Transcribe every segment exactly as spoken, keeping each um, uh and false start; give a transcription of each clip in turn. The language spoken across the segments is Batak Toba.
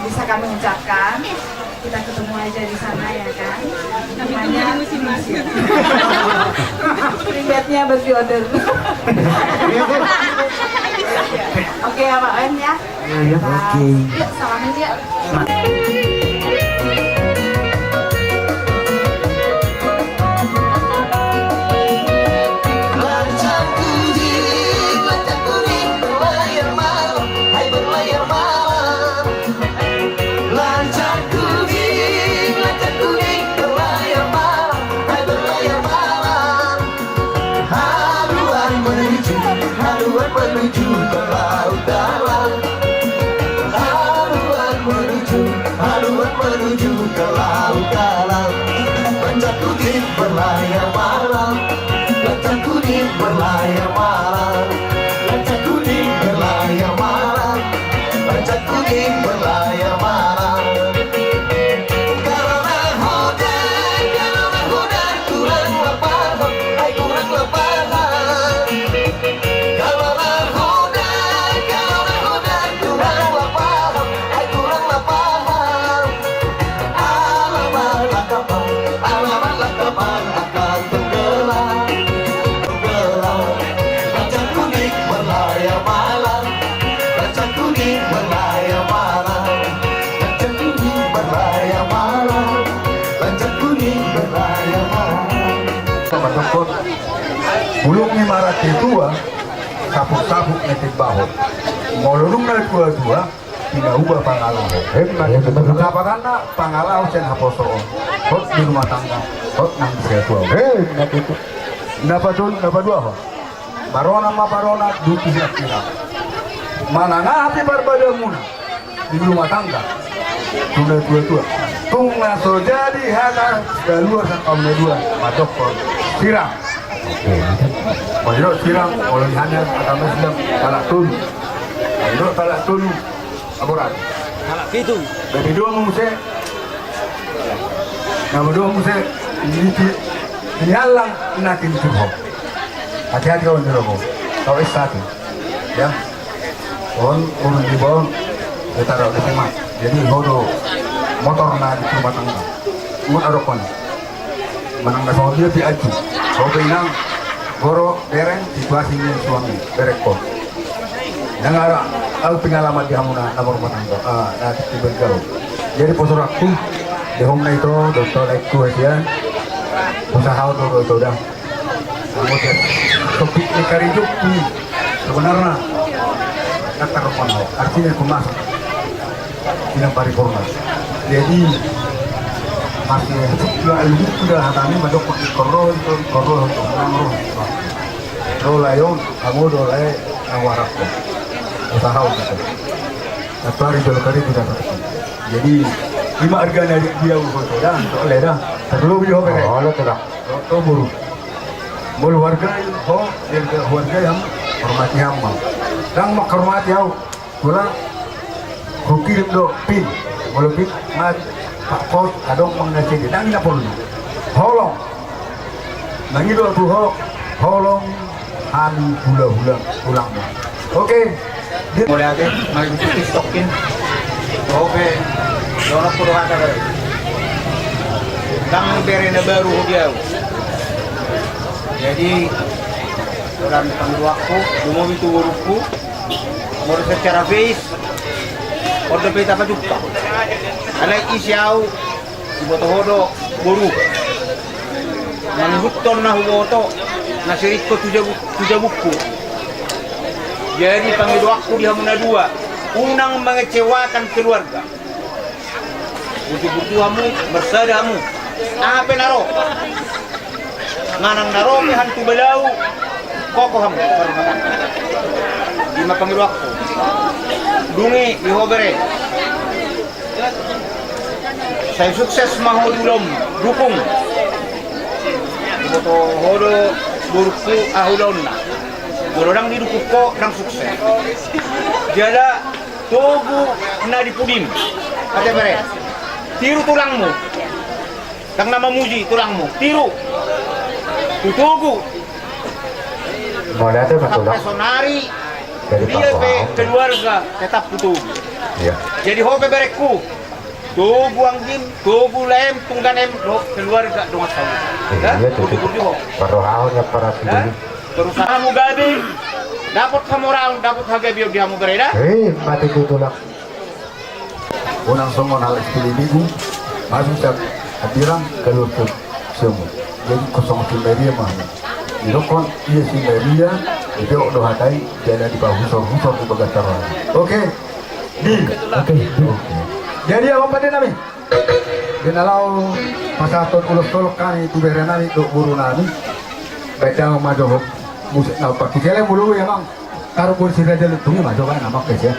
Bisa kami ucapkan, kita ketemu aja di sana, ya kan? Namanya Primbetnya bagi order. Oke ya, Pak Wen, ya. Iya, iya. Oke. Yuk, salamin, yuk. Lancang kuning, lancang kuning, berlayar malam, hai berlayar malam. Lancang kuning, lancang kuning, berlayar malam, hai berlayar malam. Haluan menuju, haluan menuju ke laut dalam. Haluan menuju, haluan menuju ke laut dalam. Lancang kuning berlayar malam, lancang kuning berlayar malam, lancang kuning berlayar malam, lancang kuning berlayar malam. Kalau nahoda, kalau nahoda, kurang lapar, hai kurang lapar. Kalau nahoda, kalau nahoda, kurang lapar, hai kurang lapar. Alaman lakapa, alaman lakapa, akan tenggelam, tenggelam. Lancang kuning berlayar malam, lancang kuning berlayar malam, lancang kuning berlayar malam, lancang kuning berlayar malam. Sama dokter. Bulung ni marati tua, saput-saput ni timbaho. Molo dung na tua-tua, pinauba pangalaho. Emma. Iya, betul, betul. Lapatanna pangalaho sian haposoon. Hot di rumah tangga, hot nang di sia tua. Eh, benar itu. Na patolu, na paduahon. Barona ma barona, duti sian sira. Manang aha pe parbadamuna di rumah tangga. Tung na tua-tua. Tung na so jadi hata, dalua sangkap na dua, madokon. Sirang. Oke. Pojok sirang, molo ni hana, agama Islam, talak tolu. Pojok talak tolu. Aborat. Halak pitu. Jadi dua muse. Nama dua muse. Ini, ini halang, nanti di Tuhan. Hati-hati kau di rokok. Kau S satu. Ya. On, urun di bawah. Kita rokok di rumah. Jadi hodo motor na di rumah tangga. Mun ada kon. Manang na songon dia pe aju. Ho pe inang, goro, bereng, situasi ni suami, bereng ko. Nang ara, au pengalaman di hamu na, na marumah tangga, ah, na di bergaul. Jadi posoranku, di hom na ito, dokter laiku hasian, usaha do, do, do, dah. Kemudian, topik ni karejo, hmm, sebenarnya, kata rokon, artinya aku masuk. Sidang paripurna. Jadi, masih juga lugu sudah hatami madok pakai korro, korro, korro. Ro lae on, hamu do lae, na warap ko. Usaha on kita. Satu hari dua kali tidak dapat. Jadi, lima harga dari dia ukur dah, soalnya dah. Terlebih oke. Oh, lo tidak. Lo, lo buru. Molo harga, ho, harga, harga yang hormati hamba. Dang menghormati au. Tulang, hukirim do pin, molo pin, mat, pak pos, adong mangnasidi, nang ina porlu. Holong. Nang ido tu ho, holong, hami hula-hula, tulang. Oke. Mulai ate, mari kita stokin. Oke. Dono kudu kata kali. Tang bere na baru ho diau. Jadi, orang tangguakku, dumobi tu burukku. Molo secara face, on dope tapajumpa. Alai ise au, huboto ho do boru. Mangihuthon na huboto, na siringko tu jabu-, tu jabungku. Jadi pangidoanku di hamu na dua, unang mengecewakan keluarga. Butuh-butuh hamu, marsada hamu. Aha pe na ro. Manang na ro pe hantu balau, koko hamu. Ima pangidoanku. Dung i di ho bere. Sai sukses ma ho di ulaon, dukung. Boto ho do borungku aha ulaonna. Molo ndang didukung ho, ndang sukses. Jala togu na di pudim. Ate bere. Tiru tulangmu. Ndang na mamuji tulangmu. Tiru. Tu togu. Mauliate ma tulang. Sampe sonari. Jadi dia pe keluarga tetap tu togu. Iya. Jadi ho pe berengku, togu anggim, togu laem, tungganem, dohot keluarga dongan sahuta. Iya, tutu. Parrohahon na parasi. Berusaha hamu gabe, dapot hamoraon, dapot hagabeon di hamu, bere da. Eh, mate tutu lah. Unang songon halak Sipilimigu, masuk siap abirang, keluar siap semua. Jadi kosong si Maria mah. Didokkon ia si Maria, dijawab do hatai, jala dipahusor-husor di bagas roha. Oke. Di. Oke. Jadi apa pade nami? Di na laho pasahathon ulos tolong hami tu bere nami dohot boru nami. Baen damang ma jo musik na pakijeleng mulu ya mang. Taruh kursi raja lutung ma jo baen nama kesian.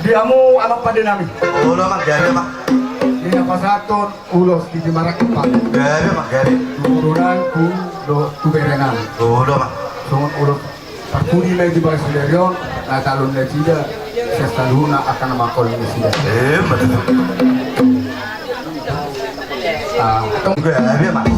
Di hamu amang pande nami. Olo amang, gabe amang. Di na pasahathon ulos di jumara keempat. Gabe amang, gabe. Tu boru nangku dohot tu bere nami. Olo amang. Songon ulos parpudi ma i di bagas sadari on, na talu nasida, sian saluhutna angka na mangkaholongi nasida. Eh, betul. Ah, tong. Gabe amang.